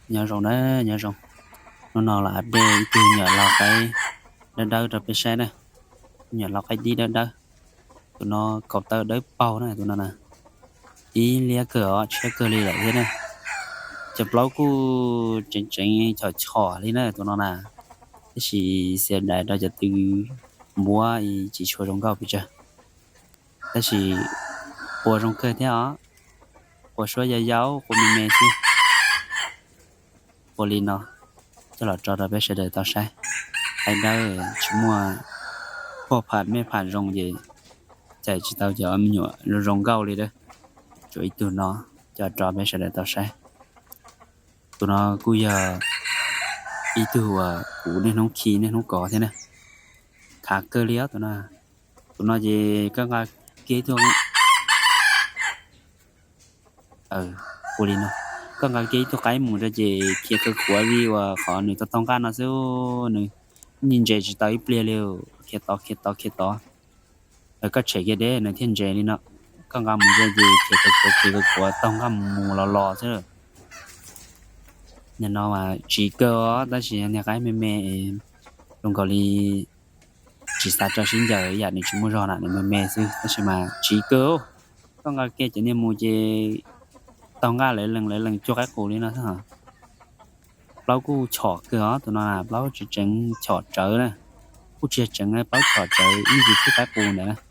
Nyob zoo na, nyob zoo. Hnub no los update ib tug nyuam lau qaib dawb dawb rau peb saib na. Nyuam lau qaib dib dawb dawb. Tus no kaum tawm dawb paug na tus no na. Dib liab kawg os, tshiab kawg li lawm thiab na. Cov plaub kuj tseem tseem chom chom li na tus no na. Tab sis xiam dais rau cov tw npuab tsis tshua zoo nkauj pes tsawg. Tab sis qua zoo kawg thiab os. Qua suab yau yau, qua me me xwb. Ua li no coj los tso rau peb sawv daws tau saib. Qaib dawb tsis muaj phoj pham mej pham zoo ces cais tsis tau cov me nyuam zoo nkauj li a. Tsuas ib tug no coj tso peb sawv daws tau saib. Tus no kuj yog ib tug uas kuv niaj hnub khi niaj hnub kov thiab na. Khav kawg li os tus no. Tus no ces koj nqa kiag ib tug ua li no, koj nqa kiag ib tug qaib mus rau ces khiav kawg khuav li uas qhov nws tau taug nqaj no xwb. Nws ntses tsis tau ib pliag li, khiav tod khiav tod khiav tod. Koj tshem kiag deb nws thiaj ntses li no. Koj nqa mus ntses ces khiav kawg khuav khiav kawg khuav taug nqaj mus los los xwb. Nim no mas tsiv kawg os, tab sis niag qaib me me zoo nkaus li tsis xav tso sib ncaws, yam nws tsis muaj zog na, nws me me xwb tab sis mas tsiv kawg. Koj nqa kiag cov niag mus ces taug nqaj lawv lees lawv lees cuag qaib qus li no xwb. Plaub kuj chom kawg os, tus no plaub tsis tseev chom tsawv na. Kuj tsis yog tseev, plaub chom tsawv ib ntsis cuag qaib qus ntawd.